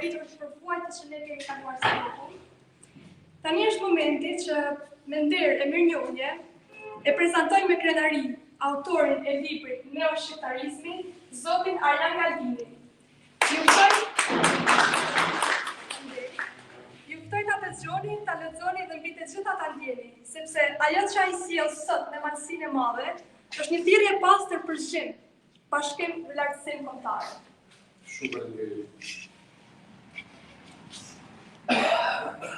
nevojitur për vuajtjet që ne kemi kaluar si popull. Tani është momenti që me nder e mirënjohje e prezantoj me krenari autorin e librit Neoshqiptarizmi, zotin Arjan Galdini. Ju ftoj Ju ftoj ta dëgjoni, ta lexoni dhe mbi të gjitha ta ndjeni, sepse ajo që ai sjell sot në Malësinë e Madhe është një thirrje e pastër për zgjim, bashkim dhe lartësim kombëtar. Shumë faleminderit.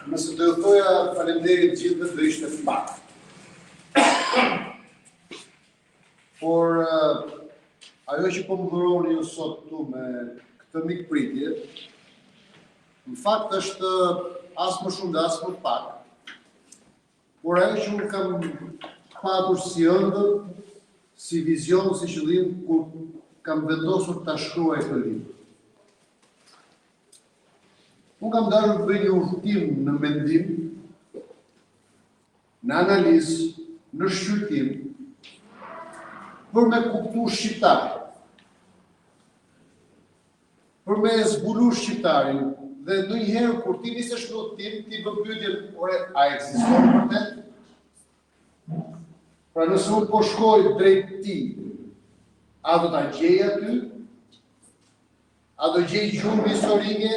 Nëse do ju thoja faleminderit gjithëve do ishte pak. Por ajo që po më dhuroni ju sot këtu me këtë mikpritje, në fakt është as më shumë dhe as më pak, por ajo që unë kam patur si ëndërr, si vizion, si qëllim, kur kam vendosur ta shkruaj këtë libër. Unë kam dashur të bëj një udhëtim në mendim, në analizë, në shqyrtim, për me kuptu shqiptarin, për me zbulu shqiptarin, dhe ndonjëherë kur ti nisesh në udhëtim, ti bën pyetjen, ore, a ekziston vërtet? Pra nëse unë po shkoj drejt tij, a do ta gjej aty? A do gjej gjurmë historike?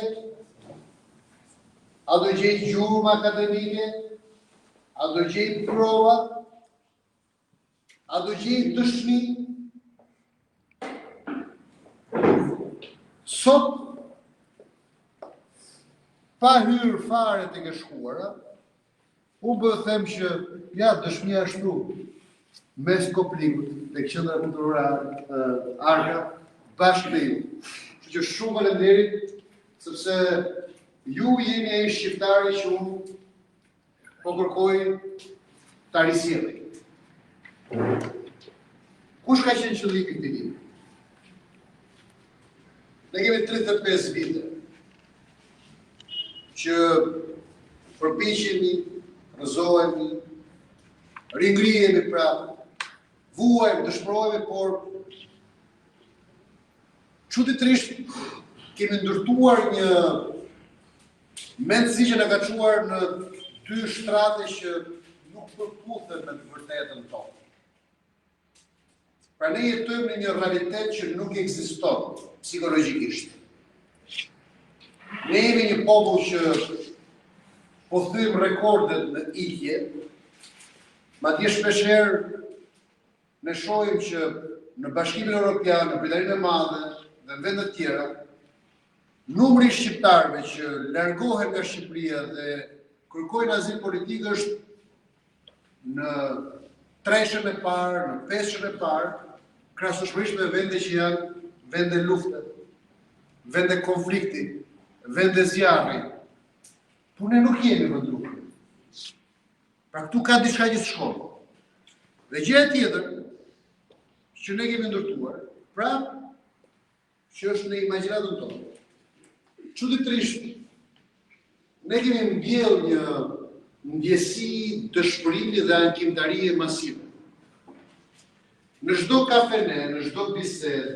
A do gjej gjurmë akademike? A do gjej prova? A do gjej dëshmi? Sot, pa hyrë fare tek e shkuara, Unë po ju them që ja dëshmia është këtu mes Koplikut tek qendra kulturore Arka bashkë me ju. Kështu që shumë faleminderit sepse ju jeni ai shqiptari që unë po kërkoj ta risjelli. Kush ka qenë qëllimi i këtij libri? Ne kemi 35 vite që përpiqemi, rrëzohemi, ringrihemi prapë, vuajmë, dëshpërohemi, por çuditërisht kemi ndërtuar një mendësi që na ka çuar në dy shtrate që nuk përputhen me të vërtetën tonë. Pra ne jetojmë në një realitet që nuk ekziston psikologjikisht. Ne jemi një popull që po thyejmë rekordet në ikje, madje shpeshherë ne shohim që në Bashkimin Europian, në Britaninë e Madhe dhe në vende të tjera, numri i shqiptarëve që largohen nga Shqipëria dhe kërkojnë azil politik është në treshen e parë, në peshen e parë, krahasueshmërisht me vende që janë vende lufte, vende konflikti, vende zjarri. Por ne nuk jemi vend lufte. Pra këtu ka diçka që s'shkon. Dhe gjëja tjetër që ne kemi ndërtuar, pra që është në imagjinatën tonë. Çuditërisht, ne kemi mbjellë një ndjesi dëshpërimi dhe ankimtarie masive. Në çdo kafene, në çdo bisedë,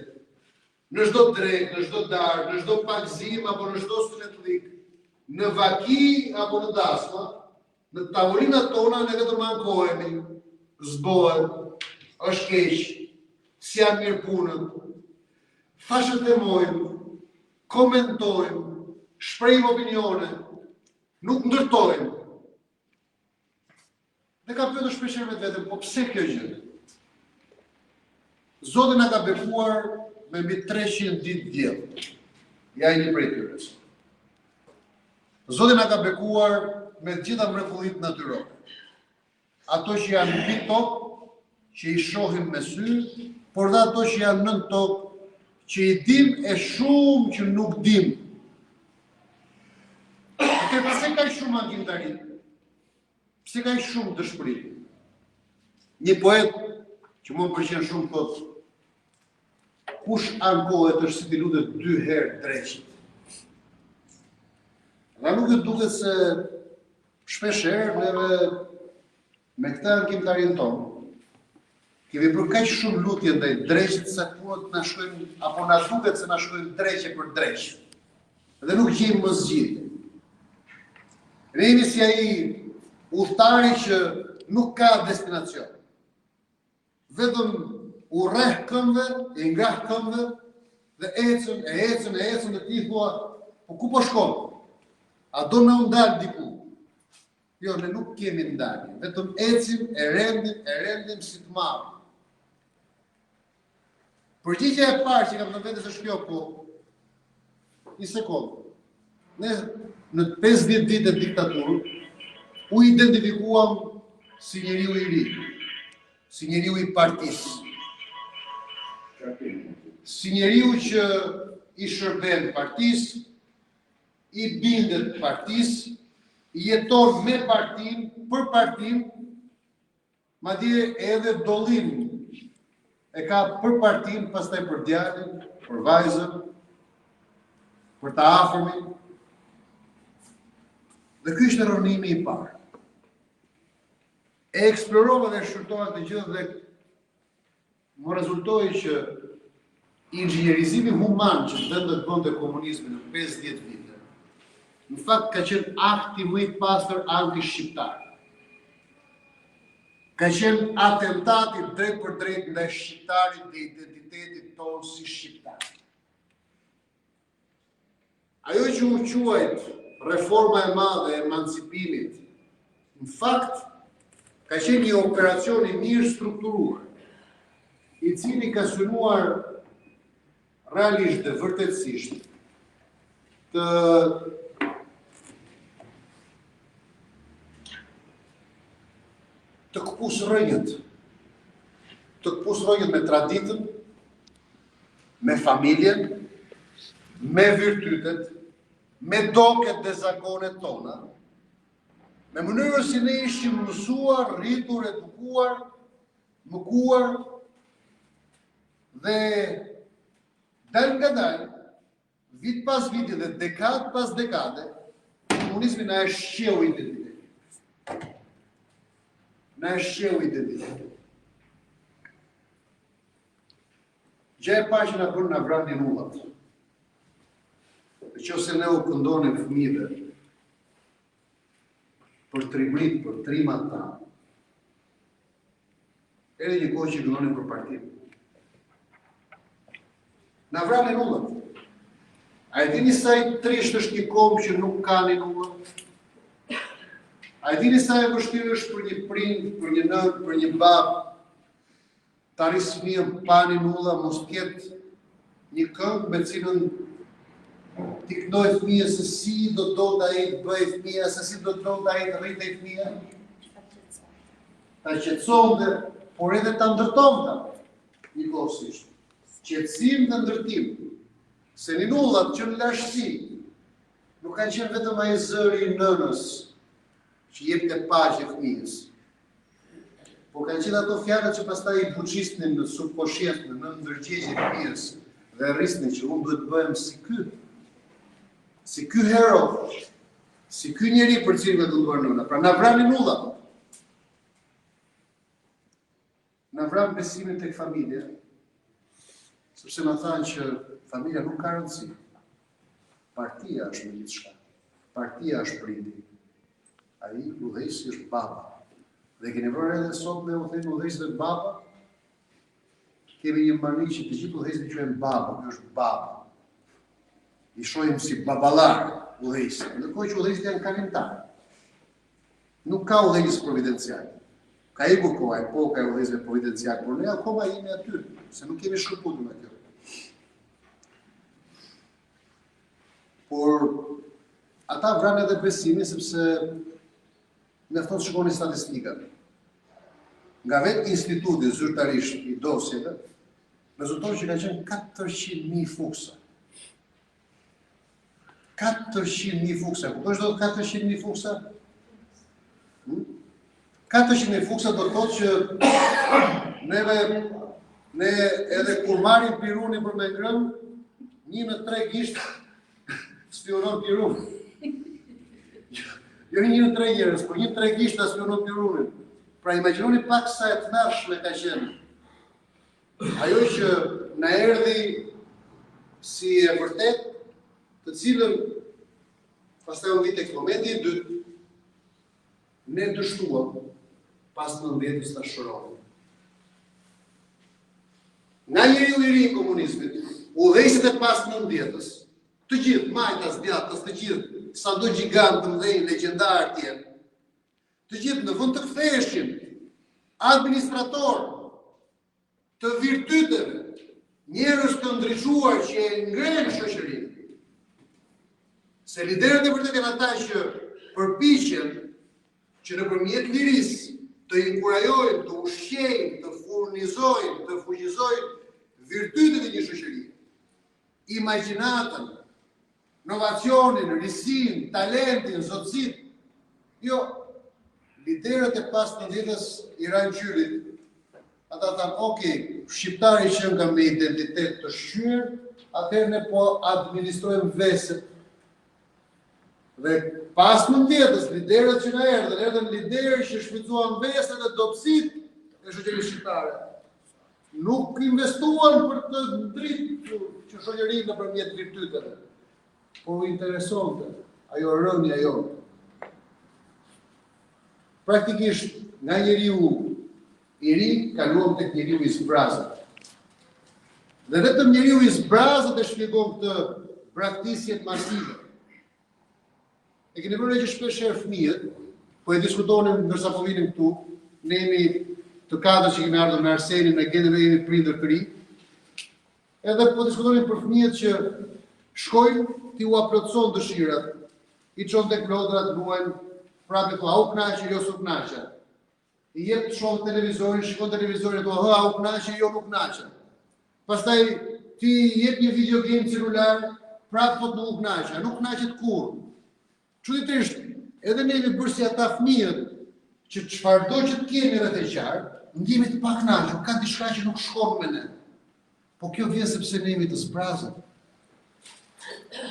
në çdo drekë, në çdo darkë, në çdo pagëzim apo në çdo synetlik, në vaki apo në dasma, Në tavolinat tona ne vetëm ankohemi, s'bohet, është keq, s'janë mirë punët, thashethemojmë, komentojmë, shprehim opinione, nuk ndërtojmë. Dhe kam pyetur shpeshherë vetveten, po pse kjo gjë? Zoti na ka bekuar me mbi 300 ditë diell. Ja një prej tyre. Zoti na ka bekuar me të gjitha mrekullitë natyrore. Ato që janë mbi tokë, që i shohim me sy, por dhe ato që janë nën tokë, që i dim e shumë që nuk dim. Atëherë pse kaq shumë ankimtari? Pse kaq shumë dëshpërim? Një poet që mua më pëlqen shumë thotë Kush ankohet është si t'i lutet dy herë dreqit. Dhe nuk ju duket se shpesh herë neve me këtë ankimtarinë tonë, kemi bërë kaq shumë lutje ndaj dreqit sa punët na shkojnë apo na duket se na shkojnë dreq e për dreq. Dhe nuk gjejmë më zgjidhje. Ne jemi si ai udhëtari që nuk ka destinacion. Vetëm u rreh këmbëve, i ngrah këmbëve dhe ecën, e ecën, e ecën dhe ti thua, po ku po shkon? A do me u ndal diku? Jo, ne nuk kemi ndalje, vetëm ecim e rendim, e rendim si të marrë. Përgjigja e parë që kam dhënë vetes është kjo, po një sekondë. Ne në 50 vite diktaturë u identifikuam si njeriu i ri, si njeriu i partisë. Si njeriu që i shërben partisë, i bindet partisë, jeton me partinë, për partinë, Madje edhe dollinë e ka për partinë, pastaj për djalin, për vajzën, për të afërmin. Dhe ky ishte rrënimi i parë. E eksplorova dhe shqyrtova këtë gjë dhe Më rezultoi që inxhinierizimi human që donte të bënte komunizmi në 50 vite, në fakt ka qenë akti më i pastër anti-shqiptar. Ka qenë atentati drejtpërdrejt ndaj shqiptarit dhe identitetit tonë si shqiptar. Ajo që u quajt reforma e madhe e emancipimit, në fakt ka qenë një operacion i mirë strukturuar, i cili ka synuar realisht dhe vërtetësisht të të këpusë rrënjët, të këpusë rrënjët me traditën, me familjen, me virtytet, me doket dhe zakonet tona, me mënyrën si ne ishim mësuar, rritur, edukuar, mëkuar dhe dalëngadalë, vit pas viti dhe dekadë pas dekade, komunizmi na e shqeu identitetin. Na e shqeu identitetin. Gjëja e parë që na bënë na vranë ninullat. Në qoftë se ne u këndonim fëmijëve për trimëritë, për trimat tanë, erdhi një kohë që këndonim për partinë. Na vranë ninullat. A e dini sa i trishtë është një komb që nuk ka ninulla? A e dini sa e vështirë është për një prind, për një nënë, për një babë, Ta rrisë fëmijën pa ninulla, mos të ketë një këngë me cilën t'i këndojë fëmijës se si do donte ai të bëhej fëmija, se si do donte ai të rritej fëmija. Ta qetësonte, por edhe ta ndërtonte njëkohësisht. Qetësim dhe ndërtim. Se ninullat që në lashtësi nuk kanë qenë vetëm ai zëri i nënës që jepte paqe fëmijës. Por kanë qenë ato fjalët që pastaj i buçisnin në subkoshiencë, në nënndërgjegje fëmijës dhe e rrisnin që unë duhet të bëhem si ky. Si ky hero, si ky njeri për të cilin ka kënduar nëna. Pra na vranë ninullat. Na vranë besimin tek familja, sepse na thanë që familja nuk ka rëndësi. Partia është më gjithçka. Partia është prindi. Ai udhëheqësi është baba. Dhe keni vënë re edhe sot ne u themi udhëheqësve baba? Kemi një mani që të gjithë udhëheqësit i quajmë baba, ky është baba. I shohim si baballar udhëheqësit, ndërkohë që udhëheqësit janë kalimtarë. Nuk ka udhëheqës providencial. Ka ikur koha, epoka e udhëheqësve providencial, por ne akoma jemi aty, se nuk jemi shkëputur nga kjo. Por ata vranë edhe besimin sepse mjafton të shikoni statistikat. Nga vetë instituti zyrtarisht i dosjeve, rezulton që ka qenë 400.000 fuksa. 400.000 fuksa. Kupton ç'do të 400.000 fuksa? Hmm? 400.000 fuksa do të thotë që neve ne edhe kur marrim pirunin për me ngrënë, një në tre gisht spiunon pirunin. Jo një në tre njerëz, por një në tre gisht spiunon pirunin. Pra imagjinoni pak sa e tmerrshme ka qenë. Ajo që na erdhi si e vërtetë. Të cilën pastaj u vij tek momenti i dytë, ne dështuam pas nëntëdhjetës ta shëronim. Nga njeriu i ri i komunizmit, udhëheqësit e pas nëntëdhjetës, të gjithë, majtas, djathtas, të gjithë, sado gjigantë të mëdhenj, legjendarë të jenë, të gjithë në vend të ktheheshin administratorë të virtyteve, njerëz të ndriçuar që e ngrenë shoqërinë. Se liderët e vërtetë janë ata që përpiqen që nëpërmjet lirisë të inkurajojnë, të ushqejnë, të furnizojnë, të fuqizojnë virtytet e një shoqërie. Imagjinatën, novacionin, risinë, talentin, zotësitë. Jo, liderët e pas nëntëdhjetës i ranë qylit. Ata thanë, ok, shqiptari qenka me identitet të shqyer, atëherë ne po administrojmë veset. Dhe pas nëntëdhjetës, liderët që na erdhën, erdhën liderë që shfrytëzuan veset dhe dobësitë e shoqërisë shqiptare. Nuk investuan për të ndritur që shoqërinë nëpërmjet virtyteve, por u interesonte ajo rënia jonë. Praktikisht, nga njeriu i ri, kaluam tek njeriu i zbrazët. Dhe vetëm njeriu i zbrazët e shpjegon këtë braktisjet masive. E keni vënë re që shpesh herë fëmijët, po e diskutonim ndërsa po vinim këtu, ne jemi të katër që kemi ardhur me Arsenin, me Gentin, ne jemi prindër të ri. Edhe po diskutonim për fëmijët që shkojnë ti ua plotëson dëshirat, i çon tek lodrat, luajnë, prapë thua, a u kënaqe, jo s'u kënaqa. I jep të shohë televizorin, shikon televizorin, thua, hë, a u kënaqe, jo nuk kënaqa. Pastaj ti i jep një video game celular, prapë thotë nuk u kënaqa, nuk kënaqet kurrë. Çuditërisht, edhe ne jemi bërë si ata fëmijët që çfarëdo që të kemi rreth e qark, ndihemi të pakënaqur, ka diçka që nuk shkon me ne. Po kjo vjen sepse ne jemi të zbrazët.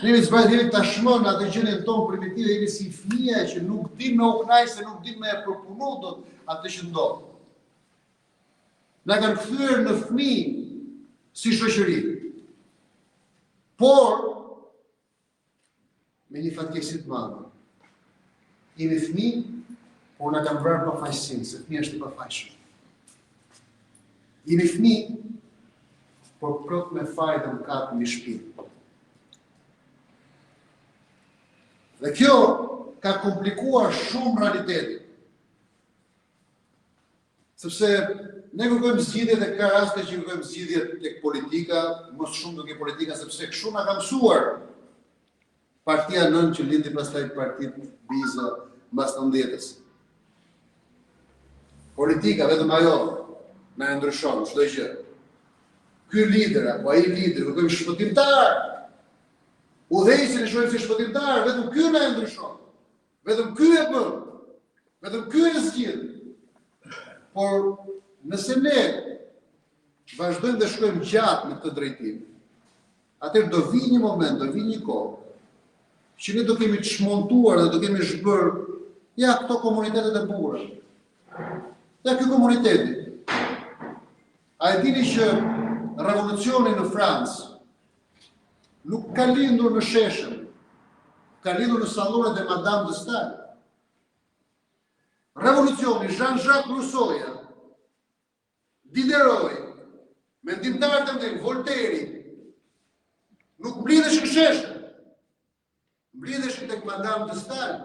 Ne jemi të zbrazët, jemi tashmë në atë gjendjen tonë primitive, jemi si fëmija që nuk din me u kënaq se nuk din me e përpunu dot atë që ndodh. Na kanë kthyer në fëmijë si shoqëri. Por me një fatkeqësi të madhe. Jemi fëmijë, por na kanë vrarë pafajësinë, se fëmija është i pafajshëm. Jemi fëmijë, por plot me faj dhe mëkat mbi shpinë. Dhe kjo ka komplikuar shumë realitetin. Sepse ne kërkojmë zgjidhje dhe ka raste që kërkojmë zgjidhje tek politika, më së shumti tek politika sepse kështu na ka mësuar partia nënë që lindi pastaj partitë biza mbas 90-ës. Politika vetëm ajo na e ndryshon çdo gjë. Ky lider apo ai lider kërkojmë shpëtimtar. Udhëheqësin e shohim si shpëtimtar, vetëm ky na e ndryshon. Vetëm ky e bën. Vetëm ky e zgjidh. Por nëse ne vazhdojmë dhe shkojmë gjatë në këtë drejtim, atëherë do vijë një moment, do vijë një kohë që ne do kemi çmontuar dhe do kemi zhbërë ja këto komunitetet e bukura. Ja ky komuniteti. A e dini që revolucioni në Francë Nuk ka lindur në sheshe, ka lindur në sallonet e Madame de Stael. Revolucioni, Jean-Jacques Rousseau-ja, Diderot, mendimtarët e mëdhenj, Voltaire, nuk mblidheshin në sheshe, mblidheshin tek Madame de Stael.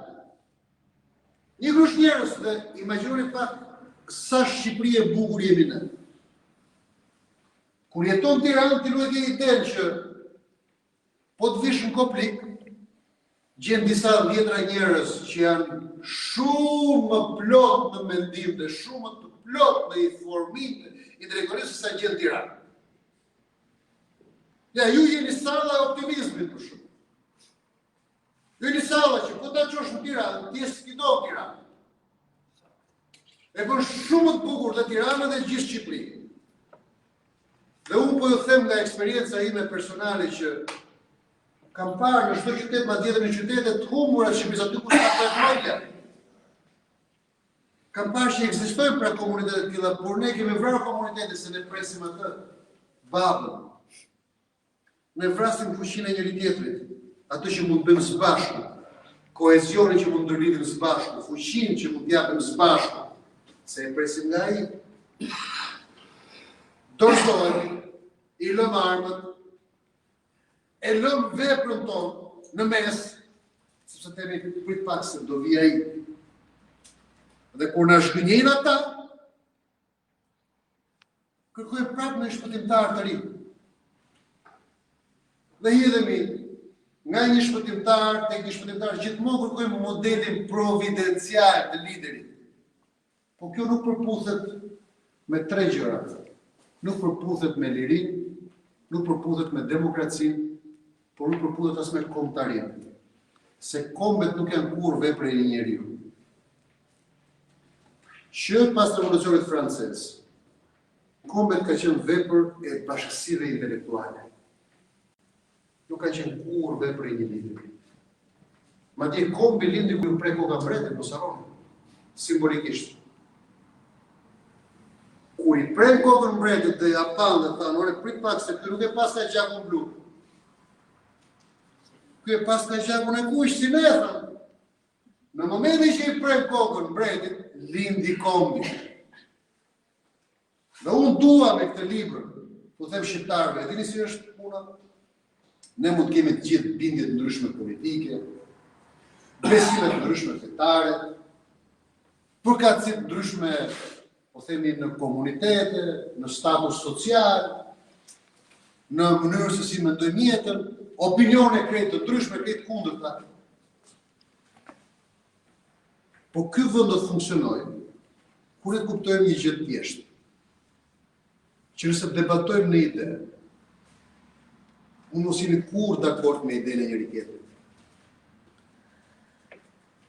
Një grusht njerëz dhe imagjinoni pak sa Shqipëri e bukur jemi ne. Kur jeton në Tiranë, ti nuk e ke idenë që po të vish në Koplik, gjen disa dhjetra njerëz që janë shumë më plot në mendim dhe shumë më të plot në informim intelektualisht se sa gjen në Tiranë. Ja, ju jeni salla e optimizmit për shembull. Ju jeni salla që po ta çosh në Tiranë, ti e sfidon Tiranë. E bën shumë të bukur dhe Tiranën dhe gjithë Shqipërinë. Dhe unë po ju them nga eksperienca ime personale që kam parë në çdo qytet, madje edhe në qytete të humbura të Shqipërisë, aty ku s'ka petrolja. Kam parë që ekzistojnë pra komunitete të tilla, por ne kemi vrarë komunitetin se ne presim atë babën. Ne vrasim fuqinë e njëri tjetrit. Atë që mund të bëjmë së bashku, kohezionin që mund të ndërlidhim së bashku, fuqinë që mund të japim së bashku, se e presim nga ai. Dorëzohemi, i lëmë armët, e lëmë veprën tonë në mes, sepse themi prit pak se do vijë ai. Dhe kur na zhgënjejnë ata, kërkojmë prapë një shpëtimtar të ri. Dhe hidhemi nga një shpëtimtar tek një shpëtimtar, gjithmonë kërkojmë modelin providencial të liderit. Po kjo nuk përputhet me tre gjëra. Nuk përputhet me lirinë, nuk përputhet me demokracinë, por nuk përputhet as me kombëtarinë. Se kombet nuk janë kurrë vepër e një njeriu. Që pas revolucionit francez, kombet ka qenë vepër e bashkësive intelektuale. Nuk ka qenë kurrë vepër e një lideri. Madje kombi lindi kur iu pre koka mbretit, mos harroni. Simbolikisht. Kur i prenë kokën mbretit dhe ia panë dhe thanë, ore prit pak se ky nuk e paska gjakun blu. Ky e paska gjakun e kuq, si ne, thanë. Në momentin që i prenë kokën mbretit, lindi kombi. Dhe unë dua me këtë libër, t'u them shqiptarëve, e dini si është puna? Ne mund të kemi të gjithë bindje të ndryshme politike, besime të ndryshme fetare, përkatësi të ndryshme, po themi në komunitete, në status social, në mënyrë se si mendojmë jetën, opinione krejt të ndryshme, krejt të kundërta. Po ky vend do të funksionojë kur e kuptojmë një gjë të thjeshtë. Që nëse debatojmë në ide, mund mos jemi kurrë dakord me idenë e njëri tjetrit.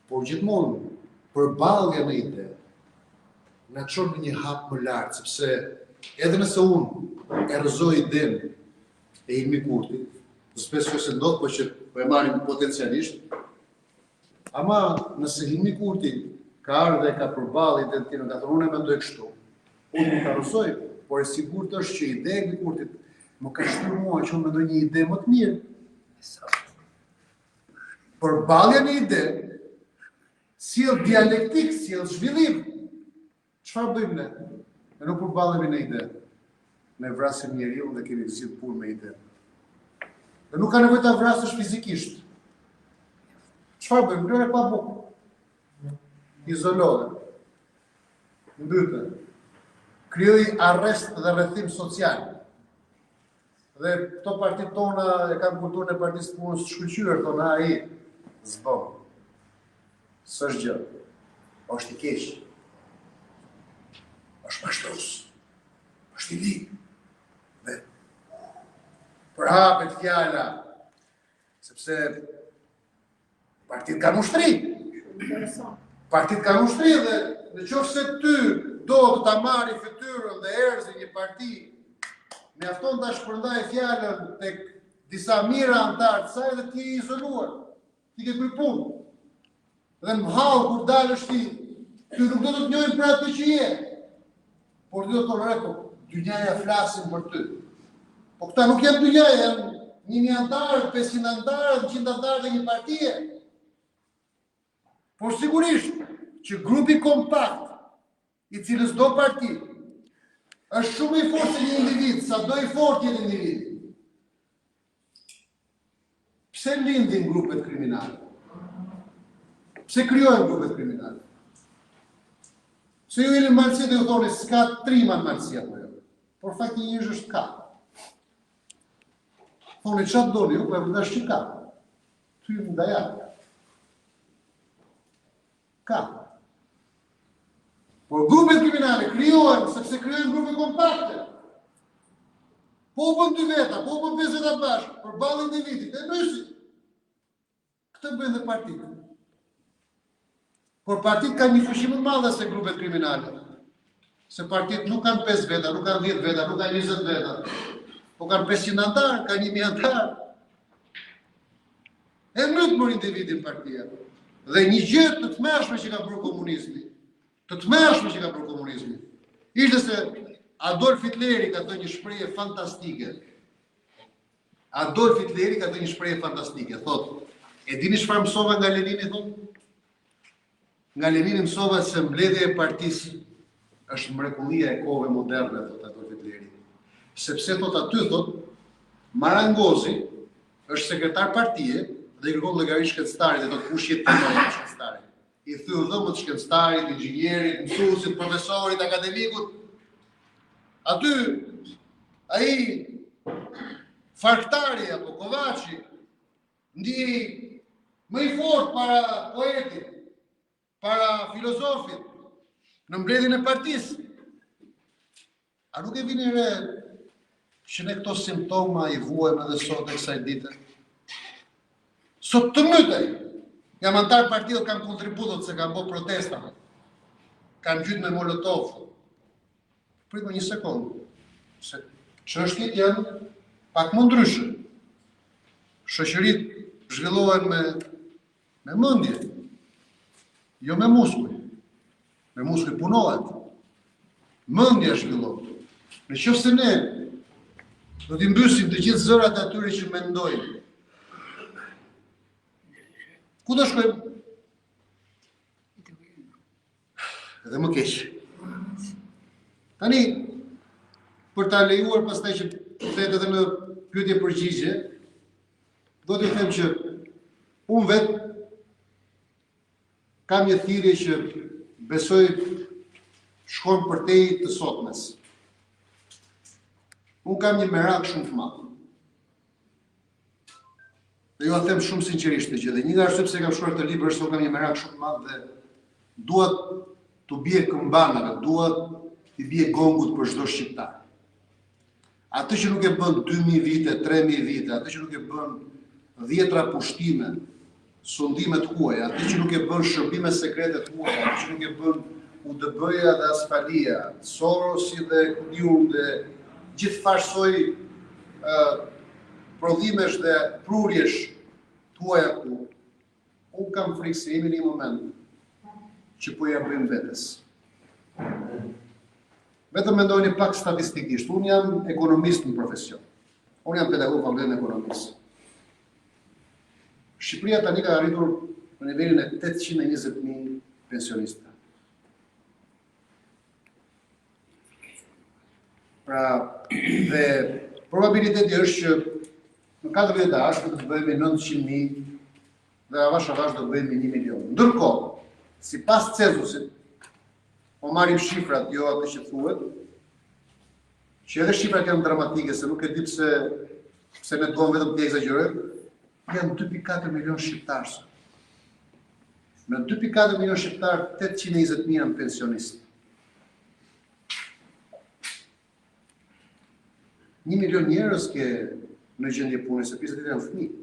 Por gjithmonë përballja në ide na çon në një hap më lart, sepse edhe nëse unë e rrëzoj idenë e Hilmi Kurtit, s'besoj se ndodh, po që po e marrim potencialisht, Ama nëse Hilmi Kurti ka ardhur dhe ka përballë idenë time, ka thënë unë e mendoj kështu. Unë mund ta rrëzoj, por e sigurt është që ideja e Hilmi Kurtit më ka shtyrë mua që unë mendoj një ide më të mirë. Përballja në ide sjell dialektik, sjell zhvillim. Çfarë bëjmë ne? Ne nuk përballemi në ide. Ne vrasim njeriun dhe kemi zgjidh punë me ide. Dhe nuk ka nevojë ta vrasësh fizikisht. Çfarë bëjmë? Lëre pa bukë. Izoloje. Mbyte. Krijoji arrest dhe rrethim social. Dhe këto partitë tona e kanë kulturën e partisë së punës të shkëlqyer, thonë ai s'bën. S'është gjë. Është i keq. Është mashtrues. Është i lig. Dhe përhapet fjala sepse Partitë kanë ushtri. Partitë kanë ushtri dhe në qoftë se ty do të ta marri fytyrën dhe erzin një parti, mjafton ta shpërndajë fjalën tek disa mijëra anëtarë të saj dhe ti je i izoluar. Ti ke bërë punë. Dhe në hall kur dalësh ti, ty nuk do të të njohin për atë që je. Por ty do të thonë, po, dynjaja flasin për ty. Po këta nuk janë dynjaja, janë 1000 anëtarë, 500 anëtarë, 100 anëtarë të një partie. Por sigurisht që grupi kompakt i cilësdo parti është shumë i fortë se një individ, sado i fortë jetë individi. Pse lindin grupet kriminale? Pse krijohen grupet kriminale? Se ju jeni në malësi dhe ju thoni s'ka trima në malësi apo jo. Por fakti një është ka. Thoni ça të doni ju, po e vërteta është që ka. Tym dajak. Ka. Por grupet kriminale krijohen sepse krijojnë grupe kompakte. Po u bën dy veta, po u bën pesë veta bashkë, përballë individit, e mbysin. Këtë bëjnë dhe partitë. Por partitë kanë një fuqi më të madhe se grupet kriminale. Se partitë nuk kanë 5 veta, nuk kanë 10 veta, nuk kanë 20 veta. Po kanë 500 anëtarë, kanë 1000 anëtarë. E mbyt mor individin partia. Dhe një gjë të tmerrshme që ka bërë komunizmi, të tmerrshme që ka bërë komunizmi, ishte se Adolf Hitleri ka thënë një shprehje fantastike. Adolf Hitleri ka thënë një shprehje fantastike, thotë, e dini çfarë mësova nga Lenini thotë? Nga Lenini mësova se mbledhja e partisë është mrekullia e kohëve moderne, thotë Adolf Hitleri. Sepse thotë aty thotë marangozi është sekretar partie dhe i kërkon llogari shkencëtarit dhe thotë kush je ti më shkencëtari. I thyen dhëmbët shkencëtarit, inxhinierit, mësuesit, profesorit, akademikut. Aty ai farktari apo kovaçi ndihej më i fortë para poetit, para filozofit, në mbledhjen e partisë. A nuk e vini re që ne këto simptoma i vuajmë edhe sot e kësaj dite? Sot të mytej, jam anëtar partie, kam kontributet se kam bo protesta, kam gjujt me molotov. Prit më një sekundë, se çështjet janë pak më ndryshe. Shoqëritë zhvillohen me Me mendje, jo me muskuj. Me muskuj punohet. Mendja zhvillon. Në qoftë se ne do t'i mbysim të gjithë zërat e atyre që mendojnë, ku do shkojmë? Edhe më keq. Tani, për ta lejuar pastaj që të kthehet edhe në pyetje përgjigje, do t'ju them që unë vetë kam një thirrje që besoj shkon përtej të sotmes. Unë kam një merak shumë të madh. Dhe jua them shumë sinqerisht këtë gjë. Dhe një nga arsyet pse kam shkruar këtë libër është se unë kam një merak shumë të madh dhe dua t'u bie këmbanave, dua t'i bie gongut për çdo shqiptar. Atë që nuk e bën 2000 vite, 3000 vite, atë që nuk e bën dhjetra pushtime, sundime të huaja, atë që nuk e bën shërbime sekrete të huaja, atë që nuk e bën UDB-ja dhe Asfalia, Sorosi dhe ku di unë dhe gjithfarësoj prodhimesh dhe prurjesh të huaja këtu, unë kam frikë se jemi në një moment që po ia bëjmë vetes. Vetëm mendojeni pak statistikisht, unë jam ekonomist në profesion. Unë jam pedagog fakultetin e ekonomisë. Shqipëria tani ka arritur në nivelin e 820.000 pensionistëve. Pra, dhe probabiliteti është që në 4 vjet e ardhshme do të bëhemi 900.000 dhe avash avash do të bëhemi 1 milion. Ndërkohë, sipas censusit, po marrim shifrat, jo atë që thuhet, që edhe shifrat janë dramatike, se nuk e di pse pse ne duam vetëm të ekzagjerojmë, janë 2.4 milion shqiptarë sot. Në 2.4 milion shqiptarë, 820.000 janë pensionistë. Një milion njerëz ke në gjendje pune, se pjesa tjetër janë fëmijë.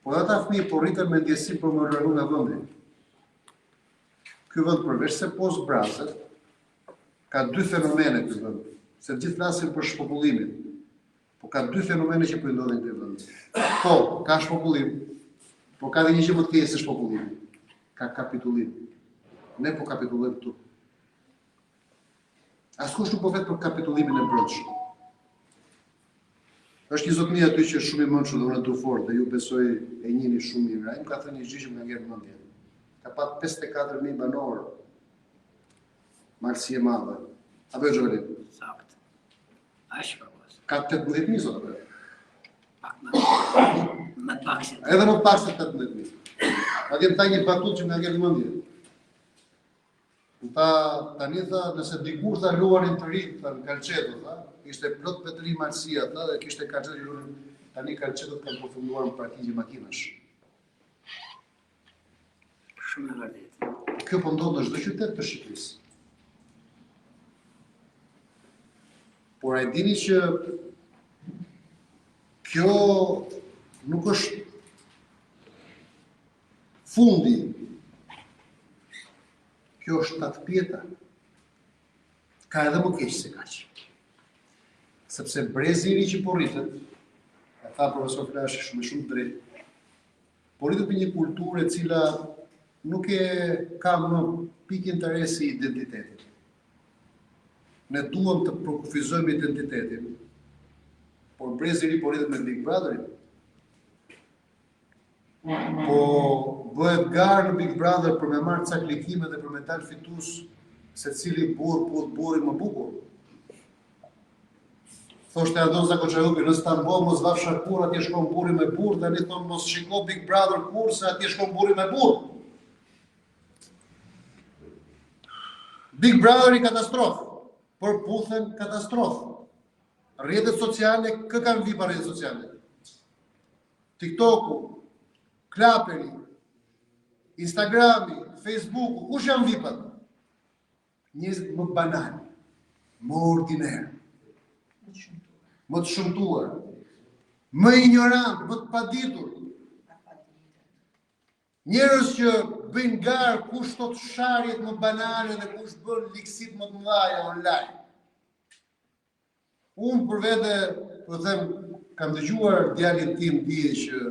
Por ata fëmijë po rriten me ndjesinë për m'u largu nga vendi. Ky vend përveç se po zbrazet, ka dy fenomene ky vend, se të gjithë flasim për shpopullimin. Po ka dy fenomene që po i ndodhin këtij vendi. Po, ka shpopullim, po ka edhe një gjë më të keqe se shpopullimi. Ka kapitullim. Ne po kapitullojmë këtu. Askush nuk po flet për kapitullimin e brendshëm. Është një zotni aty që është shumë i mençur dhe unë e du fort dhe ju besoj e njihni shumë mirë. Ai më ka thënë një gjë që më ka ngelë në mendje. Ka pat 54.000 banorë Malësi e Madhe. Apo jo Xhevali? Sakt. Aq ka pas. Ka 18.000 sot apo jo? Pak më. Më pak se. Edhe më pak se 18.000. Madje më tha një batutë që më ka ngelë në mendje. Më tha, tani tha, nëse dikur tha luanin të rinjtë, tha në kalçeto, tha, ishte plot me të rinj Malësia, tha, dhe kishte kalçeto që luanin, tani kalçetot kanë përfunduar në parkingje makinash. Shumë e vërtetë. Kjo po ndodh në çdo qytet të Shqipërisë. Por a e dini që kjo nuk është Fundi. Kjo është tatëpjeta. Ka edhe më keq se kaq. Sepse brezi i ri që po rritet, e tha profesor Flashi shumë shumë drejt, po rritet me një kulturë e cila nuk e ka më pikë interesi identitetin. Ne duam të përkufizojmë identitetin. Por brezi i ri po rritet me Big Brotherin. Po bëhet garë në Big Brother për me marrë ca klikime dhe për me dalë fitues se cili burrë puth burrin më bukur. Thoshte Andon Zako Çajupi, në Stamboll mos vafsha kurrë, atje shkon burri me burrë, tani thonë mos shiko Big Brother kurrë, se atje shkon burri me burrë. Big Brotheri katastrofë, Përputhen katastrofë. Rrjetet sociale, kë kanë vipa rrjetet sociale? TikToku, Klaperi, Instagrami, Facebooku, kush janë vipat? Njerëzit më banal, më ordiner, më të shëmtuar, më injorant, më të paditur. Njerëz që bëjnë garë kush thotë sharjet më banale dhe kush bën ligësitë më të mëdha online. Unë për vete, po them, kam dëgjuar djalin tim dje që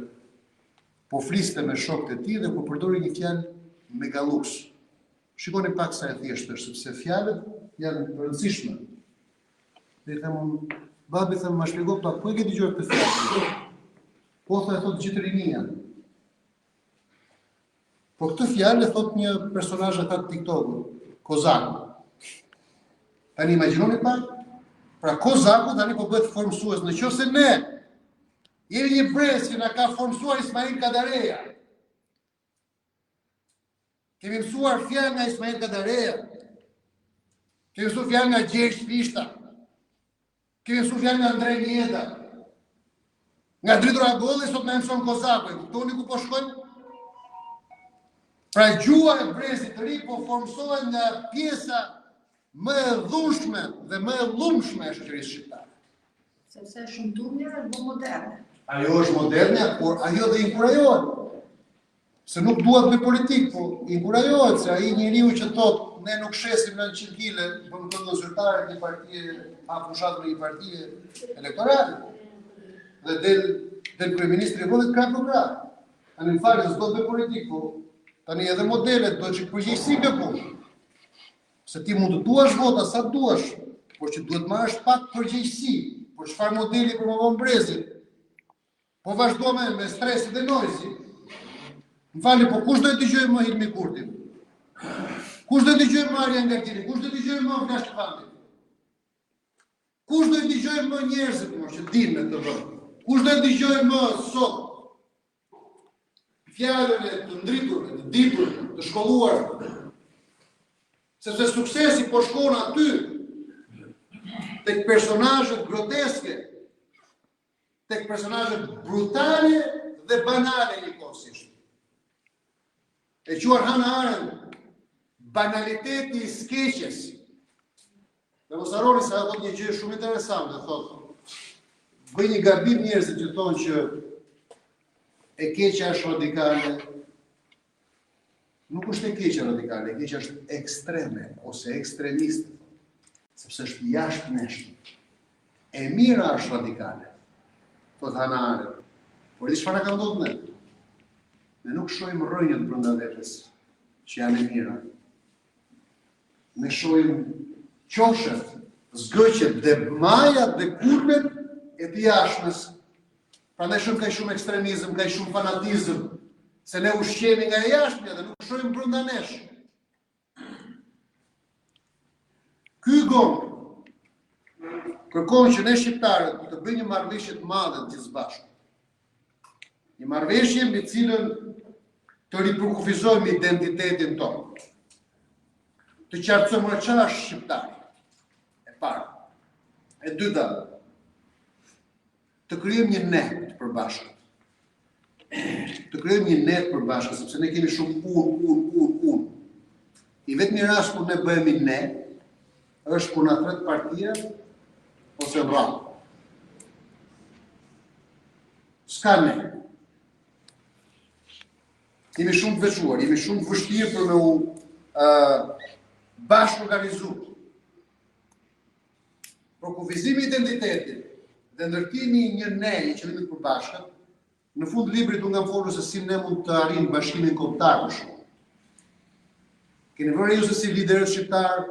po fliste me shokët e tij dhe kur përdori një fjalë megalux. Shikoni pak sa e thjeshtë është, sepse fjalët janë të rëndësishme. Dhe i them unë, babi them, ma shpjego pak, ku e ke dëgjuar këtë fjalë? Po tha e thotë gjithë rinia. Po këtë fjalë e thotë një personazh ata të TikTokut, Kozaku. Tani imagjinoni pak, pra Kozaku tani po bëhet formësues, në qoftë se ne jemi një brez që na ka formësuar Ismail Kadareja. Kemi mësuar fjalë nga Ismail Kadareja. Kemi mësuar fjalë nga Gjergj Fishta. Kemi mësuar fjalë nga Andre Mjeda. Nga Dritëro Agolli sot na e mëson Kozaku. E kuptoni ku po shkojmë? Pra gjuha e brezit të ri po formësohet nga pjesa më e dhunshme dhe më e llumshme e shoqërisë shqiptare. Sepse e shëmtuara është bërë moderne. Ajo është moderne, por ajo dhe inkurajohet. Se nuk dua të bëj politikë, po inkurajohet se ai njeriu që thotë ne nuk shesim 900 kile, bën këngën zyrtare të një partie, hap fushatën e një partie elektorale. Dhe del del kryeministri i vendit krah për krah. Tani më falni, s'do të bëj politikë, po tani edhe modelet do çik përgjegjësi kjo punë. Se ti mund të duash vota sa të duash, por që duhet marrësh pak përgjegjësi për çfarë modeli promovon brezin. Po vazhduam me stresi dhe noizi. Më falni, po kush do e dëgjojë më Hilmi Kurtin? Kush do e dëgjojë më Arjan Gardini? Kush do e dëgjojë më Vlash Livandin? Kush do e dëgjojë më njerëzit më që dinë në këtë vend? Kush do e dëgjojë më sot fjalën e të ndriturve, të diturve, të shkolluarve? Sepse suksesi po shkon aty tek personazhet groteske tek personazhet brutale dhe banale njëkohësisht. E quan Hannah Arendt banaliteti i së keqes. Dhe mos harroni se ajo thotë një gjë shumë interesante, thotë bëjnë një gabim njerëzit që thonë që e keqja është radikale. Nuk është e keqja radikale, e keqja është ekstreme ose ekstremiste, sepse është jashtë nesh. E mira është radikale, thotë Hannah Arendt. Por di çfarë na ka ndodhur ne? Ne nuk shohim rrënjët brenda vetes, që janë e mira. Ne shohim qoshet, zgëqet dhe majat dhe kulmet e të jashtmes. Prandaj shohim kaq shumë ekstremizëm, kaq shumë fanatizëm, se ne ushqehemi nga e jashtmja dhe nuk shohim brenda nesh. Ky gong kërkon që ne shqiptarët të bëjmë një marrëveshje të madhe të gjithë së bashku. Një marrëveshje mbi të cilën të ripërkufizojmë identitetin tonë. Të qartësojmë çfarë është shqiptari. E para. E dyta, të krijojmë një ne të përbashkët. Të krijojmë një ne të përbashkët, sepse ne kemi shumë unë, unë, unë, unë. I vetmi rast kur ne bëhemi ne, është kur na thërret partia ose vëlla. S'ka ne. Jemi shumë të veçuar, jemi shumë të vështirë për me u uh, bashkë-organizu. Përkufizimi i identitetit dhe ndërtimi i një ne, një qëllimi të përbashkët, në fund librit unë kam folur se si ne mund të arrijmë bashkimin kombëtar për shembull. Keni vënë ju se si liderët shqiptarë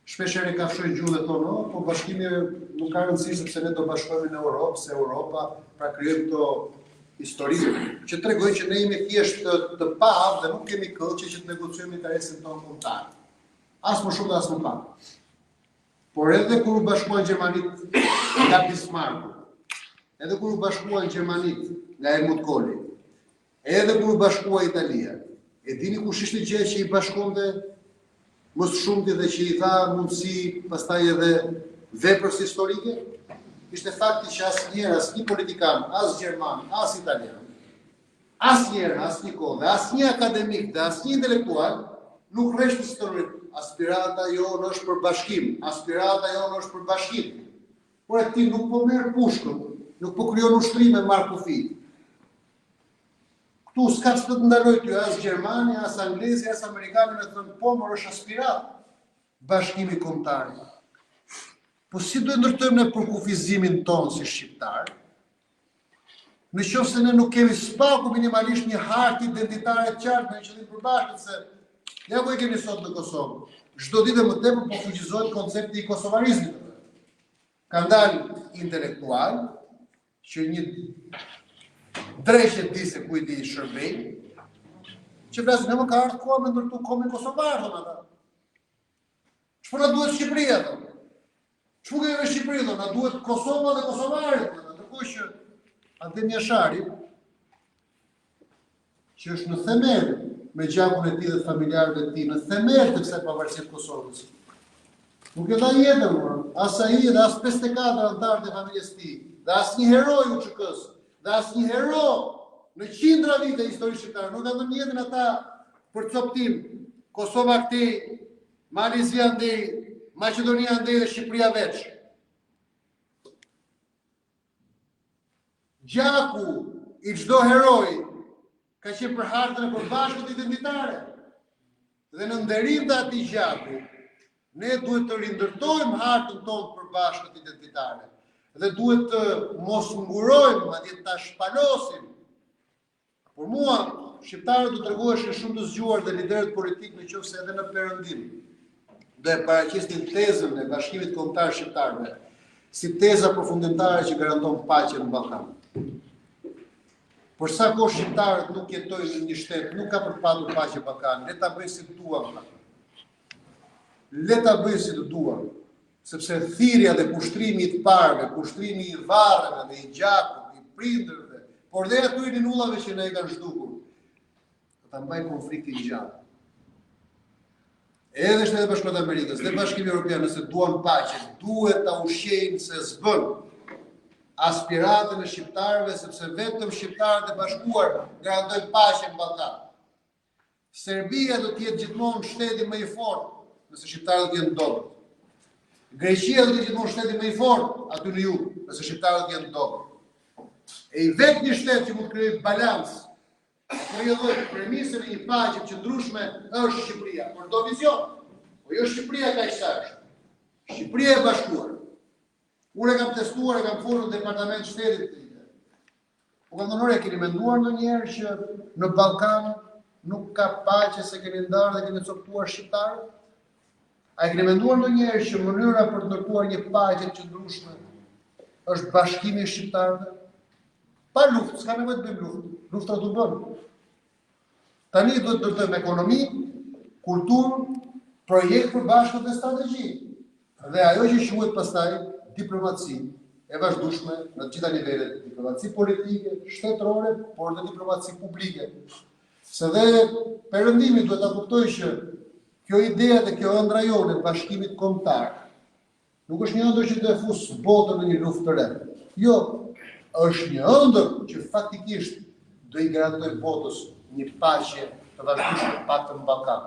Shpesh herë kafshojnë gjuhën dhe thonë, oh, po bashkimi nuk ka rëndësi sepse ne do bashkohemi në Europë, se Europa pra krijojnë këto histori që tregojnë që ne jemi thjesht të, të paaftë dhe nuk kemi këllqe që të negociojmë interesin tonë kombëtar. As më shumë dhe as më pak. Por edhe kur u bashkuan gjermanit nga Bismarcku, edhe kur u bashkuan gjermanit nga Helmut Kohli, edhe kur u bashkua Italia, e dini kush ishte gjëja që i bashkonte më së shumti dhe që i dha mundësi pastaj edhe veprës historike? Ishte fakti që asnjëherë asnjë politikan, as gjerman, as italian, Asnjëherë, në asnjë kohë dhe asnjë akademik dhe asnjë intelektual nuk rreshti së thënuri aspirata jonë është për bashkim, aspirata jonë është për bashkim. Por e ti nuk po merr pushkën, nuk po krijon ushtri me marrë kufijtë. Këtu s'ka ç'të të ndalojë ty as gjermani, as anglezi, as amerikani me thënë po mor është aspiratë bashkimi kombëtar. Po si do e ndërtojmë ne përkufizimin tonë si shqiptar? Në qoftë se ne nuk kemi së paku minimalisht një hartë identitare të qartë me një qëllim përbashkët se ja ku e kemi sot në Kosovë. Çdo ditë më tepër po fuqizohet koncepti i kosovarizmit. Kanë dalë intelektualë që një dreq e di se kujt i shërbejnë, që flasin, më ka ardhur koha me ndërtu kombin kosovar, thonë ata. Ç'po na duhet Shqipëria, thonë? Ç'po kemi me Shqipërinë, thonë? Na duhet Kosova dhe Kosovarët, thonë. Ndërkohë që Adem Jashari, që është në themel me gjakun e tij dhe të familjarëve të tij, në themel të kësaj pavarësie të Kosovës. Nuk e dha jetën, por as ai dhe as 54 anëtarët e familjes së tij, dhe asnjë hero i UÇK-së, dhe asnjë hero në qindra vite histori shqiptare, nuk kanë dhënë jetën ata për coptim Kosova këtej, Mali i Zi andej, Maqedonia andej dhe Shqipëria veç. Gjaku i çdo heroi ka qenë për hartën e përbashkët identitare. Dhe në nderim të atij gjaku, ne duhet të rindërtojmë hartën tonë të përbashkët identitare. Dhe duhet të mos ngurojmë, madje ta shpalosim Për mua, shqiptarët do të tregoheshin shumë të zgjuar dhe liderët politikë në qoftë se edhe në perëndim do e paraqisnin tezën e bashkimit kombëtar shqiptarëve si teza përfundimtare që garanton paqen në Ballkan. Për sa kohë shqiptarët nuk jetojnë në një shtet, nuk ka për të patur paqe në Ballkan. Le ta bëjnë si të duan. Le ta bëjnë si të duan. Sepse thirrja dhe kushtrimi i të parëve, kushtrimi i varreve dhe i gjakut, i prindërve, por dhe atyre ninullave që na i kanë zhdukur, do ta mbajë konfliktin gjallë. Edhe Shtetet e Bashkuara të Amerikës dhe Bashkimi Evropian nëse duan paqe, duhet ta ushqejnë se s'bën aspiratën e shqiptarëve sepse vetëm shqiptarët e bashkuar garantojnë paqe në Ballkan. Serbia do të jetë gjithmonë shteti më i fortë nëse shqiptarët do të jenë të dobët. Greqia do të jetë gjithmonë shteti më i fortë aty në jug, nëse shqiptarët do të jenë të dobët. E i vetmi shtet që mund të krijojë balancë, krijojë premisën e një paqe të qëndrueshme është Shqipëria, por do vizion. Po jo Shqipëria kaq sa është. Shqipëria e bashkuar. Unë e kam testuar, e kam folur në departament shtetit këtë ide. U kam thënë, ore, keni menduar ndonjëherë që në Ballkan nuk ka paqe se keni ndarë dhe keni copëtuar shqiptarët? A e keni menduar ndonjëherë që mënyra për të ndërtuar një paqe të qëndrueshme është bashkimi i shqiptarëve? Pa luftë, s'ka nevojë të bëjmë luftë. Luftrat u bënë. Tani duhet të ndërtojmë ekonomi, kulturë, projekt përbashkët dhe strategji. Dhe ajo që quhet pastaj diplomaci e vazhdueshme në të gjitha nivelet, diplomaci politike, shtetërore, por dhe diplomaci publike. Se dhe perëndimi duhet ta kuptojë që kjo ide dhe kjo ëndrra jonë e bashkimit kombëtar Nuk është një ëndërr që do e fusë botën në një luftë të re. Jo, është një ëndërr që faktikisht do i garantojë botës një paqe të vazhdueshme të paktën në Ballkan.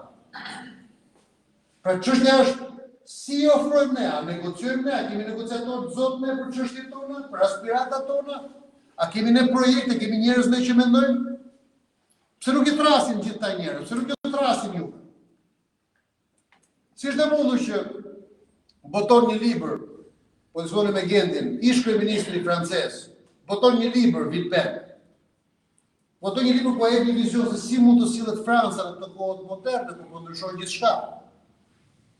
Pra çështja është si i ofrojmë ne, a negociojmë ne, a kemi negociatorë të zotë ne për çështjet tona, për aspiratat tona, a kemi ne projekte, kemi njerëz ne që mendojmë? Pse nuk i thërrasim gjithë këta njerëz? Pse nuk i thërrasim ju? Si është e mundur që boton një libër, po diskutonim me Gentin, ish kryeministri francez, boton një libër Villepin. Boton një libër ku jep një vizion se si mund të sillet Franca në këtë kohë moderne ku po ndryshon gjithçka.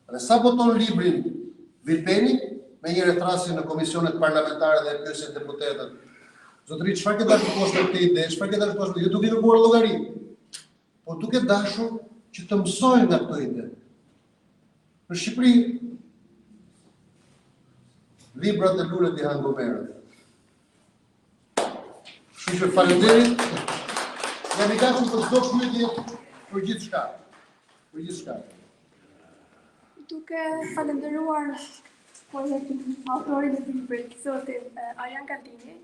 Dhe sa boton librin Vilpeni, menjëherë e thërrasin në komisionet parlamentare dhe e pyesin deputetët. Zotëri, çfarë ke dashur të thuash me këtë ide? Çfarë ke dashur të thuash? Jo duke kërkuar llogari, po duke dashur që të mësojnë nga këto ide. Në Shqipëri librat dhe lulet i hanë gomerët. Kështu që faleminderit. Jam i gatshëm për çdo pyetje për gjithçka. Për gjithçka. Duke falënderuar autorin e librit, zotin eh, Arjan Galdini,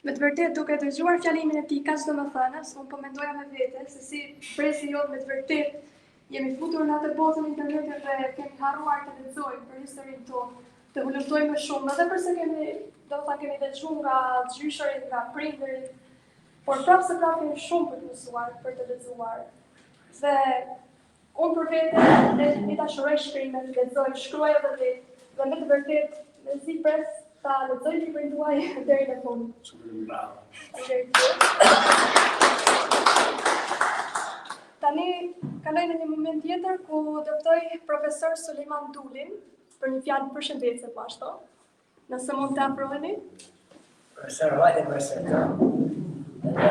me të vërtetë duke dëgjuar fjalimin e tij kaq domethënës, unë po mendoja me vete se si brezi jonë me të vërtetë jemi futur në atë botën e internetit dhe kemi harruar të lexojmë për historinë tonë, të hulumtojmë më shumë, edhe përse kemi, do të thënë kemi dëgjuar nga gjyshërit, nga prindërit, por prapë se prapë kemi shumë për të mësuar, për të lexuar. Dhe unë për vete e i dashuroj shkrimet, lexoj, shkruaj edhe vetë, dhe me të vërtetë mezi pres ta lexoj librin tuaj deri në fund. Bravo. Faleminderit. Tani kaloj në një moment tjetër ku do ftoj profesor Sulejman Dulin për një fjalë përshëndetëse po ashtu. Nëse mund të afroheni. Profesor Hajde, profesor.